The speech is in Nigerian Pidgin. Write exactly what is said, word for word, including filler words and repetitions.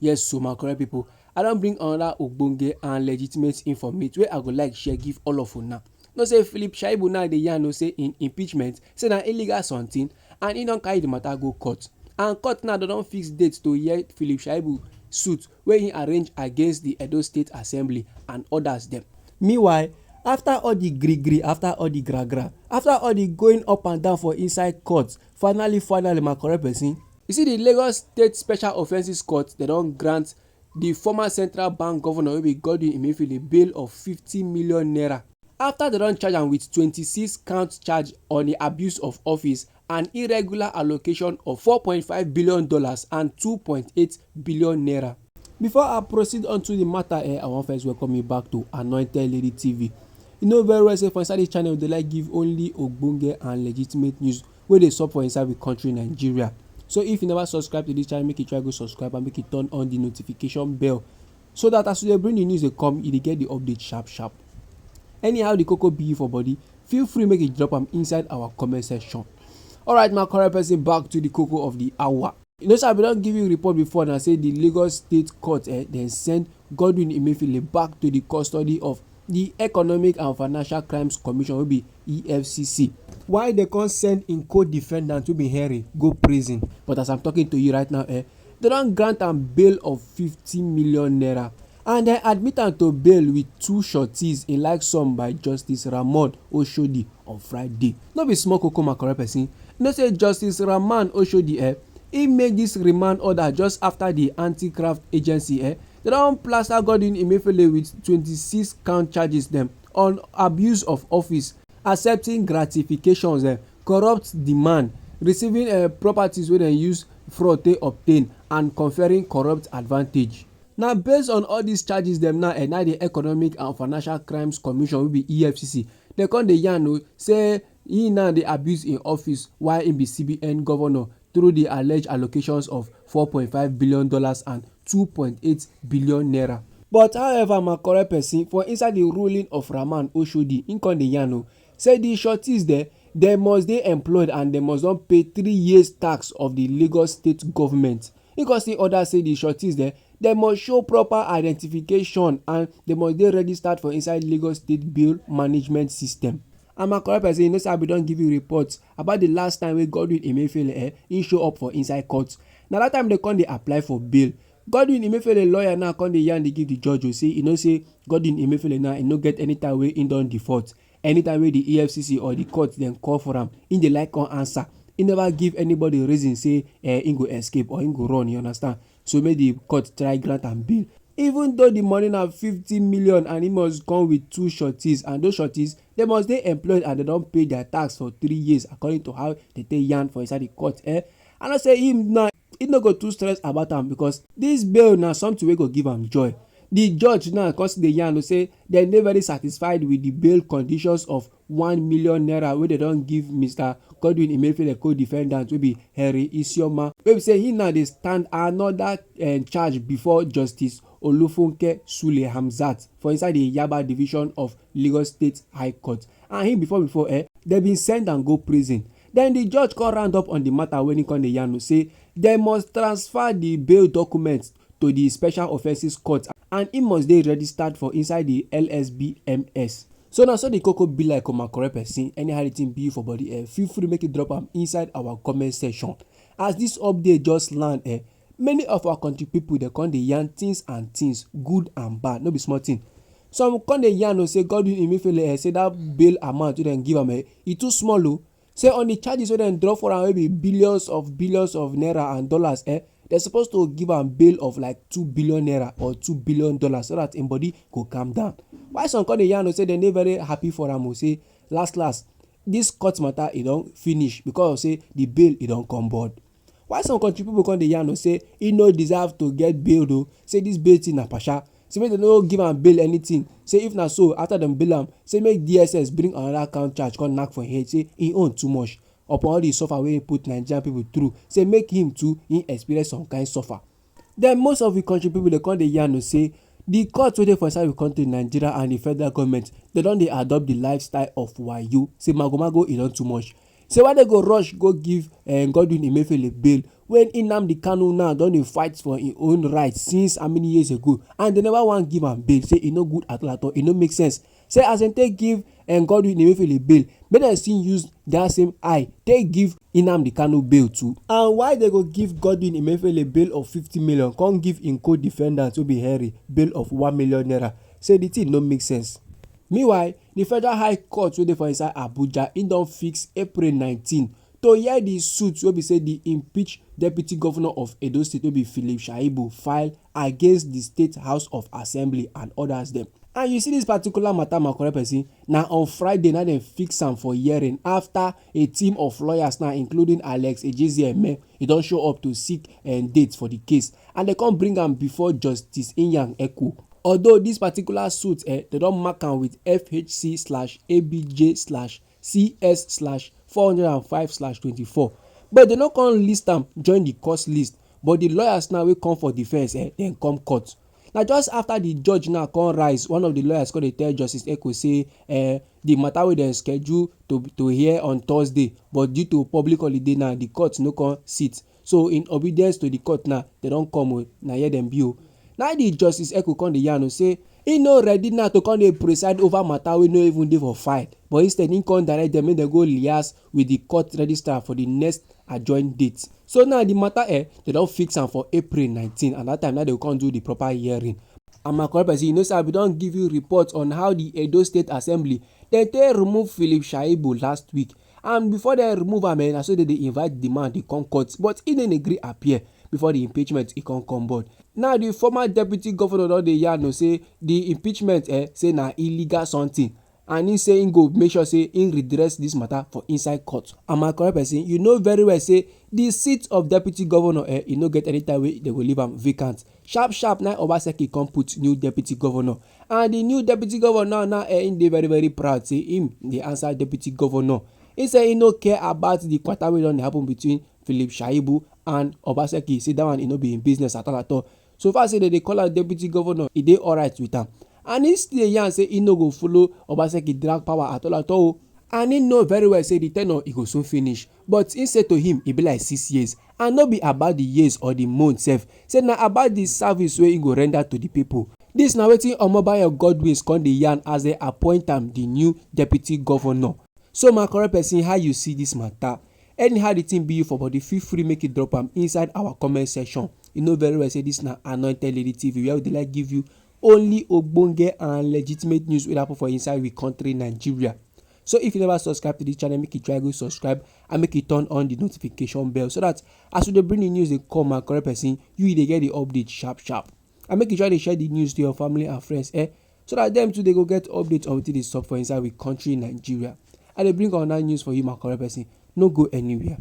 Yes, so my correct people, I don bring another ogbonge and legitimate informate wey I go like share give all of una. Know say Philip Shaibu now dey yarn o say in impeachment say na illegal something, and he don carry the matter go court. And court now don fix date to hear Philip Shaibu suit wey he arrange against the Edo State Assembly and others dem. Meanwhile, after all the gree gree, after all the gra gra, after all the going up and down for inside court, finally, finally, my correct person, you see the Lagos State Special Offences Court, they don grant the former Central Bank Governor wey be Godwin Emefiele bail of fifty million naira after they don charge am with twenty-six count charge on the abuse of office and irregular allocation of four point five billion dollars and two point eight billion naira. Before I proceed onto the matter, eh, I wan first welcome you back to Anointed Lady T V. You know very well say for inside this channel, they like give only ogbonge and legitimate news wey dey sup for inside the country Nigeria. So if you never subscribe to this channel, make you try go subscribe and make you turn on the notification bell so that as we dey bring the news dey come, you dey get the update sharp sharp. Anyhow the koko be you for body, feel free make you drop am inside our comment section. Alright, my correct person, back to the koko of the hour. You know say I bin don give you report before na say the Lagos State Court, eh, dem send Godwin Emefiele back to the custody of the Economic and Financial Crimes Commission wey be E F C C. Why dem come send im co-defendant wey be Henry go prison? But as I'm talking to you right now, eh, dem don grant am bail of fifty million naira and dem admit am to bail with two sureties in like sum by Justice Ramon Oshodi on Friday. No be small koko, my correct person. You know say Justice Rahman Oshodi, eh, he make this remand order just after the Anti-Graft Agency, eh, they don plaster Godwin Emefiele with twenty-six count charges dem on abuse of office, accepting gratifications, eh, corrupt demand, receiving, eh, properties wey dem use fraud take obtain, and conferring corrupt advantage. Na based on all these charges dem now, eh, na the Economic and Financial Crimes Commission wey be E F C C, dem come dey yarn o say he now dey abuse im office while he be C B N governor through the alleged allocations of four point five billion dollars and two point eight billion naira. But however, my correct person, for inside the ruling of Rahman Oshodi, he come dey yarn o say the sureties there, they must dey employed and they must don pay three years tax of the Lagos State government. He come still order say the sureties there, they must show proper identification and they must dey registered for inside Lagos State bail management system. And my correct person, you know say I bin don give you report about the last time wey Godwin Emefiele, eh, he show up for inside court. Na that time dem come dey apply for bail. Godwin Emefiele lawyer now come dey yarn dey give the judge o say, you know say Godwin Emefiele now, he no get any time wey he don default. Anytime wey the E F C C or the court dem call for am, he dey like come answer. He never give anybody reason say, eh, he go escape or he go run, you understand? So make the court try grant am bail. Even though the money na fifty million and he must come with two sureties, and those sureties, they must dey employed and they don pay their tax for three years according to how they take yarn for inside the court, eh? I know say him now, he no go too stress about am because this bail na something wey go give am joy. The judge now come still dey yarn o say dem dey very satisfied with the bail conditions of one million naira wey dem don give Mister Godwin Emefiele co-defendant wey be Henry Isioma, wey be say he now dey stand another, eh, charge before Justice Olufunke Sule Hamzat for inside the Yaba Division of Lagos State High Court. And he before before, eh, dem bin send am go prison. Then the judge come round up on the matter when he come dey yarn o say dem must transfer the bail documents to the Special Offences Court and he must dey registered for inside the L S B M S. So na so the koko be like, o my correct person. Anyhow the thing be you for body, eh, feel free make you drop am inside our comment section. As this update just land, eh, many of our country people dey come dey yarn things and things, good and bad, no be small thing. Some come dey yarn o say Godwin Emefiele, eh, say that bail amount wey dem give am, eh, e too small o. Say on the charges wey dem drop for am, wey be billions of billions of naira and dollars, eh, dem suppose to give am bail of like two billion naira or two billion dollars so that im body go calm down. Why some come dey yarn o say dem dey very happy for am o, say last last, this court matter e don finish because of say the bail e don come board. Why some country people come dey yarn o say he no deserve to get bail o, say this bail thing na pasha, say make dem no give am bail anything, say if na so after dem bail am, say make D S S bring another count charge come knack for him head, say he own too much upon all the suffer wey he put Nigerian people through, say make him too he experience some kind suffer. Then most of the country people dey come dey yarn o say the court wey dey for inside the country, Nigeria, and the federal government, they don dey adopt the lifestyle of wayo. Say magomago e don too much. Say why they go rush go give, eh, Godwin Emefiele bail When Nnamdi Kanu now don dey fight for im own right since how many years ago, and they never wan give am bail, say e no good at all at all, e no make sense. Say as dem take give, um, Godwin Emefiele bail, make dem still use that same eye take give Nnamdi Kanu bail too. And why they go give Godwin Emefiele bail of fifty million, come give im co-defendant wey be Henry bail of one million naira? Say the thing no make sense. Meanwhile, the Federal High Court wey dey for inside Abuja, e don fix April nineteen to hear the suit wey be say the impeached deputy governor of Edo State wey be Philip Shaibu file against the State House of Assembly and others dem. And you see this particular matter, my correct person, na on Friday na dem fix am for hearing after a team of lawyers now, including Alex Ejezieme, e don show up to seek, um, date for the case, and they come bring am before Justice Inyang Eku. Although this particular suit, eh, they don mark am with F H C slash A B J slash C S slash four hundred and five slash twenty-four, but they no come list am join the cause list. But the lawyers now wey come for defense, eh, dem come court. Na just after the judge now come rise, one of the lawyers come dey tell Justice Eku say, eh, the matter wey dem schedule to, to hear on Thursday, but due to public holiday now, the court no come sit. So in obedience to the court now, they don come o, na here dem be o. Na the Justice Eku come dey yarn o say e no ready now to come dey preside over matter wey no even dey for file, but instead he come direct dem make dem go liaise with the court registrar for the next adjourned date. So now the matter, eh, they don fix am for April nineteen, and that time now they go come do the proper hearing. And my correct person, you know say I bin don give you report on how the Edo State Assembly dem take remove Philip Shaibu last week, and before dem remove am, eh, na so dem dey invite the man dey come court, but he no dey gree appear before the impeachment e come come board. Now the former deputy governor don dey yarn o say the impeachment, eh, say na illegal something, and he say he go make sure say he redress this matter for inside court. And my correct person, you know very well say the seat of deputy governor, eh, e no get any time wey dem go leave am vacant. Sharp sharp na Obaseki come put new deputy governor, and the new deputy governor now, eh, he dey very very proud say him dey answer deputy governor. He say he no care about the kwata wey don dey happen between Philip Shaibu and Obaseki. Say that one e no be him business at all at all. So far say dem dey call am deputy governor, e dey alright with am. And he still dey yarn say he no go follow Obaseki drag power at all at all o. And he know very well say the tenure e go soon finish. But he say to him, e be like six years. And no be about the years or the months sef. Say na about the service wey he go render to the people. This na wetin Omobayo Godwins come dey yarn as they appoint am the new deputy governor. So my correct person, how you see this matter? Anyhow the thing be you for body, feel free make you drop am inside our comment section. You know very well say this na Anointed Lady T V, where we dey like give you only ogbonge and legitimate news wey happen for inside we country Nigeria. So if you never subscribe to this channel, make you try go subscribe and make you turn on the notification bell so that as we dey bring the news dey come, my correct person, you dey get the update sharp sharp. And make you try dey share the news to your family and friends, eh, so that dem too dey go get update on wetin dey sup for inside we country Nigeria. I dey bring another news for you, my correct person. No go anywhere.